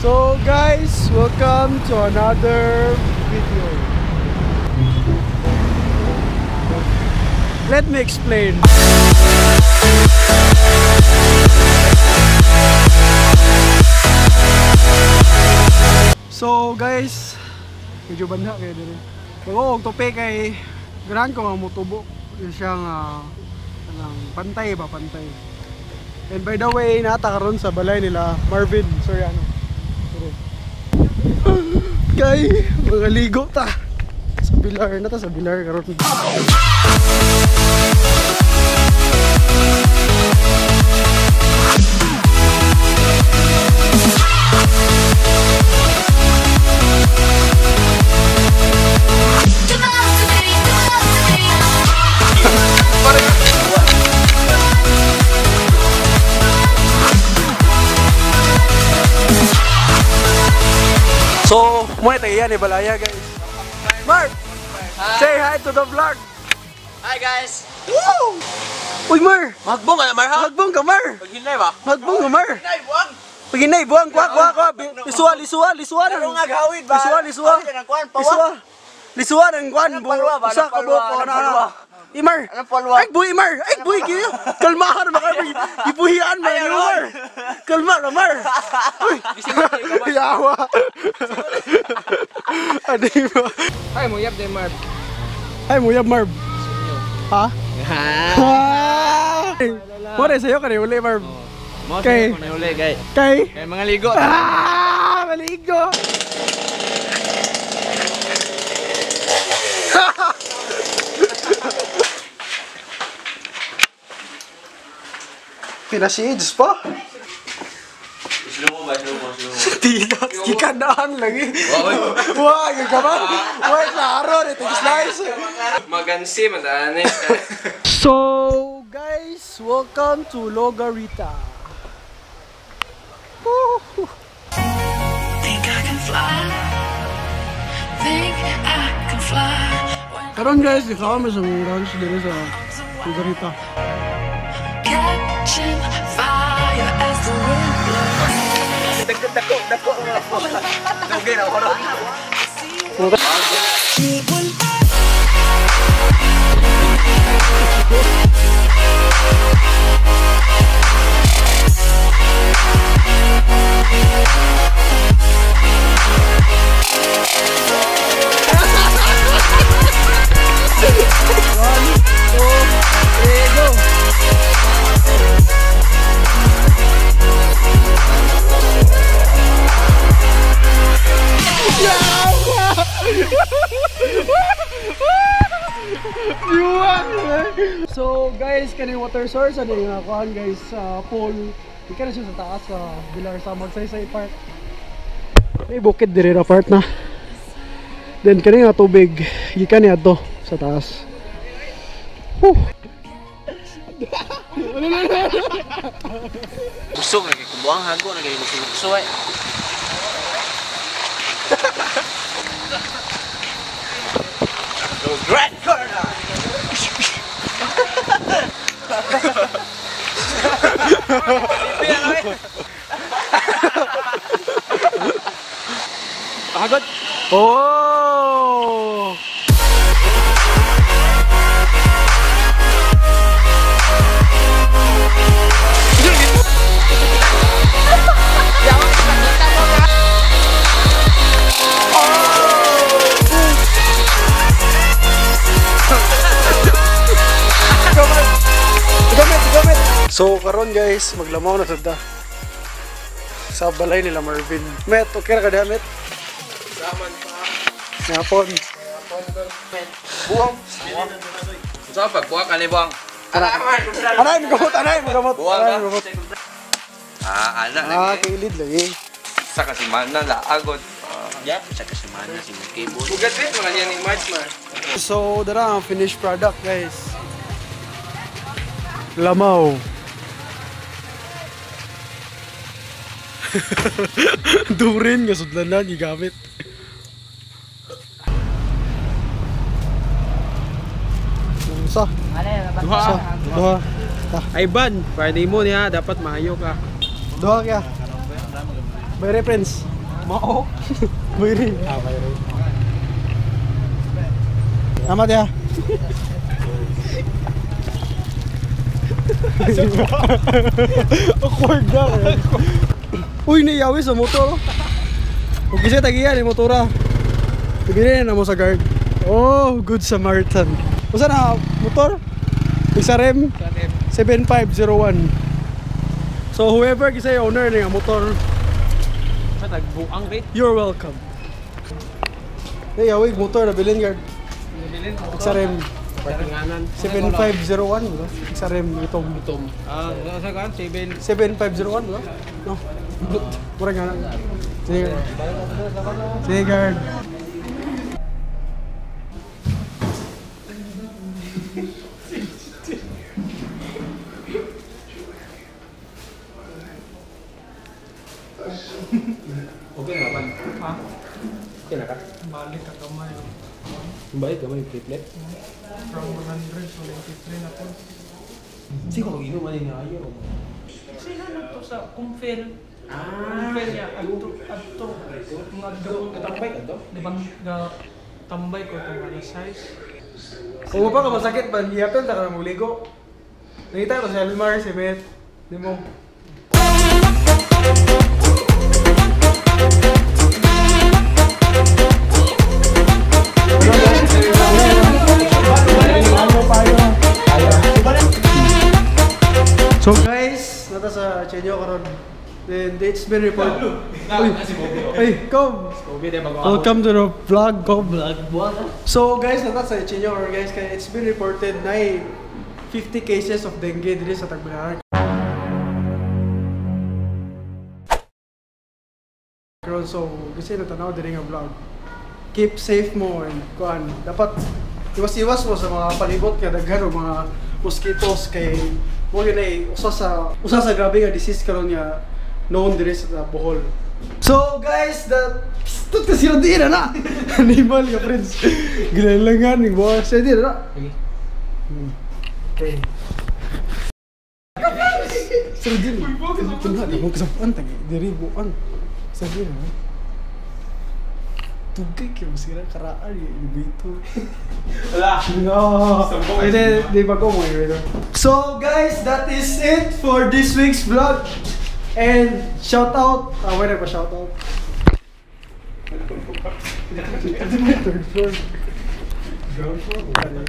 So guys, welcome to another video. Let me explain. So guys, medyo banha kayo dito. Bago og tope kay ganahan ko nga motubo siya nga pantay ba, pantay. And by the way, nata karon sa balay nila Marvin Soriano. Kay mga ligo ta sa Bilar na ta, sa Bilar karon. So, muna tayo yan, Balaya guys. Mark! Hi. Say hi to the vlog! Hi guys! Woo! Uy Mar! Magbong ka na Mar ha? Magbong ka Mar! Paghinay ba? Magbong ka Mar! Paghinay buwang! Paghinay buwang! Kuha, kuha, kuha! Lisuwa, lisuwa, lisuwa! Ano nga gawin ba? Lisuwa, lisuwa! Lisuwa! Lisuwa ng kuwan! Usa ka buwang! Ano? Imar! Anong palwa? Ay buhi Mar! Ay buhi kayo! Kalmahan na maka! Ibuhian man yun Mar! Kalma na Mar! Uy! Yawa! Ano ba? Ay, muyab din Marv. Ay, muyab Marv. Ha? Ha? Mura sa'yo ka rin, uli Marv. Kay. Kay. Kay. Kay mga ligo. Ah! Maligo! Pinashades pa? Slow mo ba? Slow mo, slow mo. Tilas, gikanaan lagi. Wah, gagama. Wah, klaro, ito slice. Magansi, madaan eh. So, guys, welcome to Logarita. Woo! Think I can fly. Think I can fly. Karon guys, ikaw kami sa ranch dito sa Logarita. Catching fire as the wind blows. Dako, dako. Okay na, wala. One, two, three, go! So guys, kani water source ano yung nakuhaan guys sa pool. Ika na siya sa taas sa Bilar sa Magsaysay Park. May bukid diri na part na. Then kani nga tubig gikan niya to sa taas. Woo! Busog na kay kubuang hago na kay busog eh. Grand corner. Pagod. Oh! So karon guys, maglamaw na sad sa balay nila Marvin. Met, okay ra ka diha, Met? Saman pa. Ngapon. Buwang. Sa pagbuwa ka ni buwang. Anay, magamot, anay, magamot. Buwang Anay, ka. magamot. Ah, ana Ah, kailid lagi. Sa kasimana laagod. Ya, sa kasimana si Cable. Ugat rin mga niya ni March man. So, dara ang finished product guys. Lamaw. Durin nga sudlanan gigamit. Sa? Duha. Sa? Duha. Ay ban, para mo niya dapat maayo ka. Duha kaya. By reference. Mao. Bayre. Ah, bayre. Tama ya. Awkward na. Uy, niyawi sa motor. Kung kasi tagiyan, yung motora. Ibili na mo sa guard. Oh, good Samaritan. Usa na motor? Isa rem 7501. So whoever kisay owner ng motor, Sa tagbuang rate. you're welcome. Hey, awig motor na bilin guard. Isa rem Parkinganan. 7501 ba? Isa rem itom. Tom. Ah, sa kan 7. 7501 ba? No. Mura nga na. Sige. Sige, guard. Okay na ba? Ha? Okay na ka? Balik ka kamay. Balik ka may platelet. From 100 to 93 na po. Sige ko ginom ani na ayo. Sila na to sa Kumfil. Ah, Kumfil niya. Adto, adto. Mga adto. Katambay ka to? Di ba, tambay ko itong alas size. Kung pa ka masakit ba, hiyapil ta ka na magligo. Nakita ko si Elmar, si Met. Di mo. So guys, nata sa Chenyo karon. Then it's been reported. Uy, ay, come. Welcome to the vlog, go vlog. So guys, nata sa Chenyo karon guys, kay it's been reported na 50 cases of dengue diri sa Tagbilaran. Karon so kasi natanaw diri nga vlog. Keep safe mo and kuan. Dapat iwas-iwas mo sa mga palibot nga daghan og mga mosquitoes kay mo gyud ay usa sa grabe nga disease karon nga known diri sa Bohol. So guys, the pstut kasi di na na. Animal nga friends. Gilalangan ni boss di na. Okay. Sir din. Mo kasabaan tagi diri buan. Sa diri na. Tugay kayo sira karaan yung elevator. Wala. No. Hindi, di ba ko mo elevator? So guys, that is it for this week's vlog. And shout out. Ah, wala pa shout out. Third floor. Ground floor.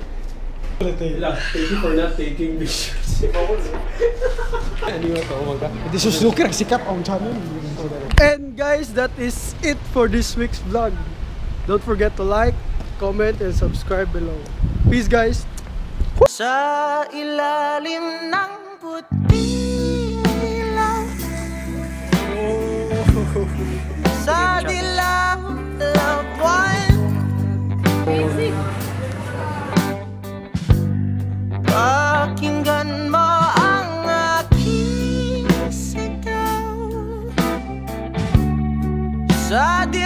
Thank you for not taking pictures. Hindi Suzuki nagsikat ang channel. And guys, that is it for this week's vlog. Don't forget to like, comment, and subscribe below. Peace guys! Sa ilalim ng puting ilaw, sa dilaw na buwan, pakinggan mo ang aking sigaw. Sa dilaw